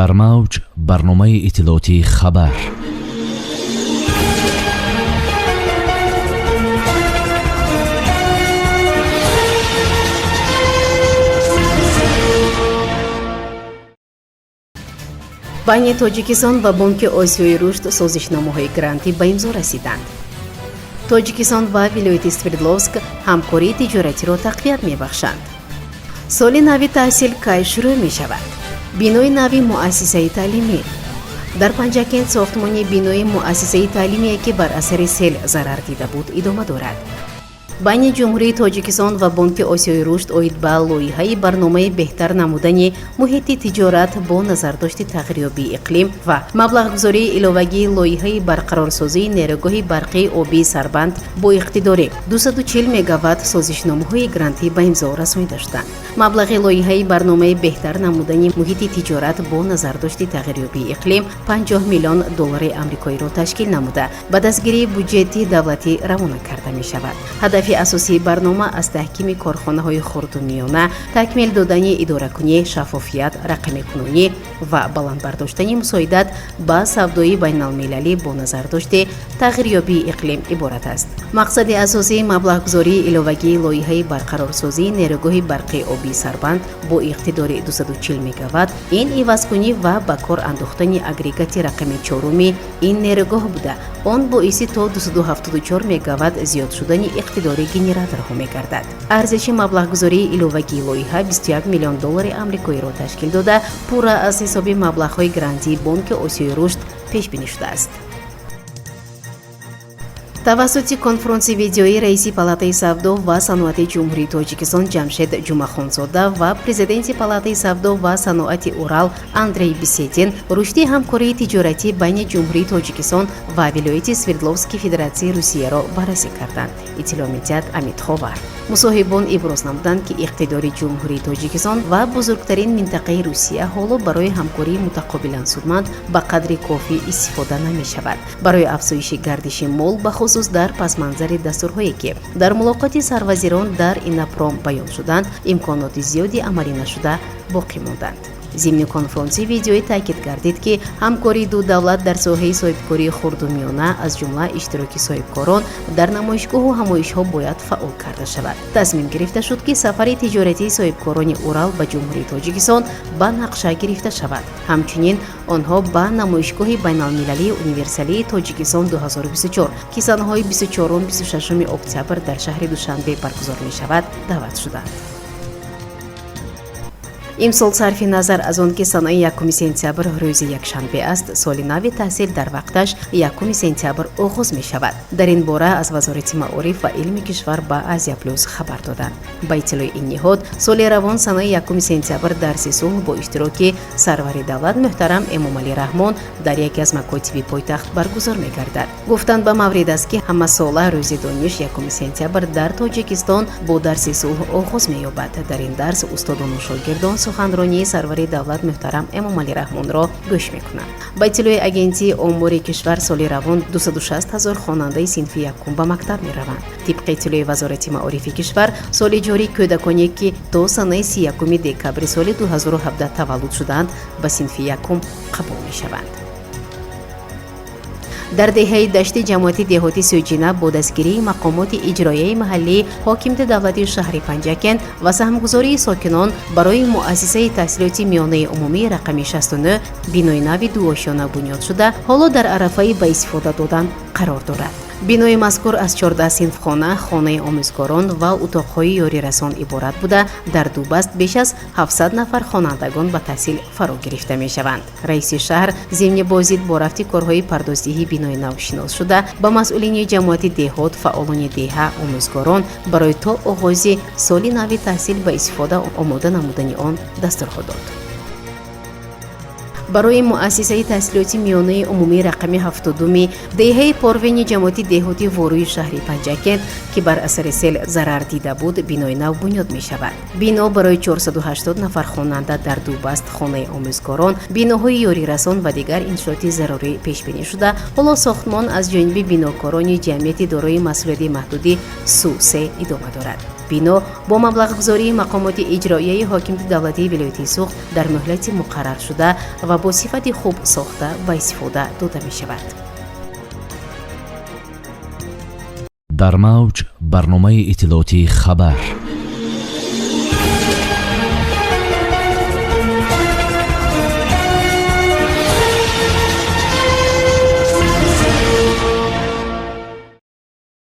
Дар мавҷ барномаи иттилоотии «Хабар». Байни Тоҷикистон ва Бонки Осиёи Рушд созишномаҳои грантӣ ба имзо расиданд. Тоҷикистон ва вилояти Свердловск ҳамкории тиҷоратиро тақвият мебахшанд. Соли нави таҳсил кай шурӯъ мешавад? Бинои нави муассисаи таълимӣ. Дар Панҷакент сохтмони бинои муассисаи таълимие, ки бар асари сел зарар дида буд, идома дорад. Байни Ҷумҳурии Тоҷикистон ва Бонки Осиёи Рушд оид ба лоиҳаи барномаи беҳтар намудани муҳити тиҷорат бо назардошти тағйирёбии иқлим ва маблағгузории иловагии лоиҳаи барқарорсозии нерӯгоҳи барқии обии Сарбанд бо иқтидори 240 мегаватт созишномаҳои грантӣ ба имзо расонида шуданд. Маблағи лоиҳаи барномаи беҳтар намудани муҳити тиҷорат бо назардошти тағйирёбии иқлим 50 миллион доллари амрикоиро ташкил намуда, ба дастгирии буҷети давлатӣ равона карда мешавад. Ҳадафи асосии барнома аз таҳкими корхонаҳои хурду миёна, такмил додани идоракунӣ, шаффофият, рақамикунонӣ ва баланд бардоштани мусоидат ба савдои байналмилалӣ бо назардошти тағйирёбии иқлим иборат аст. Мақсади асосии маблағгузории иловагии лоиҳаи барқарорсозии нерӯгоҳи барқии обии Сарбанд бо иқтидори 240 мегаватт ин ивазкунӣ ва ба кор андохтани агрегати рақами чоруми ин нерӯгоҳ буда, он боиси то 274 мегаватт зиёд шудани иқтидори генераторҳо мегардад. Арзиши маблағгузории иловагии лоиҳа 21 миллион доллари амрикоиро ташкил дода, пурра аз ҳисоби маблағҳои грантии Бонки Осиёи Рушд пешбинӣ шудааст. Тавассути конфронси видеоӣ раиси Палатаи савдо ва саноати Ҷумҳурии Тоҷикистон Ҷамшед Ҷумахонзода ва президенти Палатаи савдо ва саноати Урал Андрей Беседин рушди ҳамкории тиҷоратӣ байни Ҷумҳурии Тоҷикистон ва вилояти Свердловски Федератсияи Русияро баррасӣ карданд, иттилоъ медиҳад Амидховар. Мусоҳибон иброз намуданд, ки иқтидори Ҷумҳурии Тоҷикистон ва бузургтарин минтақаи Русия ҳоло барои ҳамкории мутақобилан судманд ба қадри кофӣ истифода намешавад. Барои афзоиши гардиши мол, бахусус дар пасманзари дастурҳое, ки дар мулоқоти сарвазирон дар Иннопром баён шуданд, имконоти зиёди амалӣ нашуда боқӣ монданд. Зимни конфронси видеоӣ таъкид гардид, ки ҳамкории ду давлат дар соҳаи соҳибкории хурду миёна, аз ҷумла иштироки соҳибкорон дар намоишгоҳу ҳамоишҳо, бояд фаъол карда шавад. Тасмим гирифта шуд, ки сафари тиҷоратии соҳибкорони Урал ба Ҷумҳурии Тоҷикистон ба нақша гирифта шавад. Ҳамчунин онҳо ба намоишгоҳи байналмилалии универсалии Тоҷикистон 2024, ки санаҳои 24-26 октябр дар шаҳри Душанбе баргузор мешавад, даъват шуданд. Имсол, сарфи назар аз он ки санаи 1 сентябр рӯзи якшанбе аст, соли нави таҳсил дар вақташ 1 сентябр оғоз мешавад. Дар ин бора аз Вазорати маориф ва илми кишвар ба Азия Плюс хабар доданд. Ба иттилои ин ниҳод, соли равон санаи 1 сентябр дарси сулҳ бо иштироки сарвари давлат муҳтарам Эмомалӣ Раҳмон дар яке аз макотиби пойтахт баргузор мегардад. Гуфтан ба маврид аст, ки ҳамасола Рӯзи дониш 1 сентябр дар Тоҷикистон бо дарси сулҳ оғоз меёбад. Дар ин дарс устодону шогирдон суханронии сарвари давлат муҳтарам Эмомалӣ Раҳмонро гӯш мекунанд. Ба иттилои Агентии омори кишвар, соли равон 260 ҳазор хонандаи синфи якум ба мактаб мераванд. Тибқи иттилои Вазорати маорифи кишвар, соли ҷорӣ кӯдаконе, ки то санаи 31 декабри соли 2017 таваллуд шудаанд, ба синфи якум қабул мешаванд. Дар деҳаи Дашти ҷамоати деҳоти Сӯҷина бо дастгирии мақомоти иҷроияи маҳаллии ҳокимияти давлатии шаҳри Панҷакент ва саҳмгузории сокинон барои муассисаи таҳсилоти миёнаи умумии рақами 69 бинои нави дуошёна бунёд шуда, ҳоло дар арафаи ба истифода додан қарор дорад. Бинои мазкур аз 14 синфхона, хонаи омӯзгорон ва утоқҳои ёрирасон иборат буда, дар ду баст беш аз 700 нафар хонандагон ба таҳсил фаро гирифта мешаванд. Раиси шаҳр зимни боздид бо рафти корҳои пардоздиҳии бинои нав шинос шуда, ба масъулини ҷамоати деҳот, фаъолони деҳа, омӯзгорон барои то оғози соли нави таҳсил ба истифода омода намудани он дастурҳо дод. Барои муассисаи таҳсилоти миёнаи умумии рақами 72-ми деҳаи Порвени ҷамоати деҳоти Ворӯи шаҳри Панҷакент, ки бар асари сел зарар дида буд, бинои нав бунёд мешавад. Бино барои 480 нафар хонанда дар ду баст хонаи омӯзгорон, биноҳои ёрирасон ва дигар иншооти зарурӣ пешбинӣ шуда, ҳоло сохтмон аз ҷониби бинокорони ҷамъияти дорои масъулияти маҳдуди Су-се идома дорад. Бино бо маблағгузории мақомоти иҷроияи ҳокимияти давлатии вилояти Суғд дар муҳлати муқарраршуда ва бо сифати хуб сохта ба истифода дода мешавад. Дар мавҷ барномаи иттилоотии «Хабар».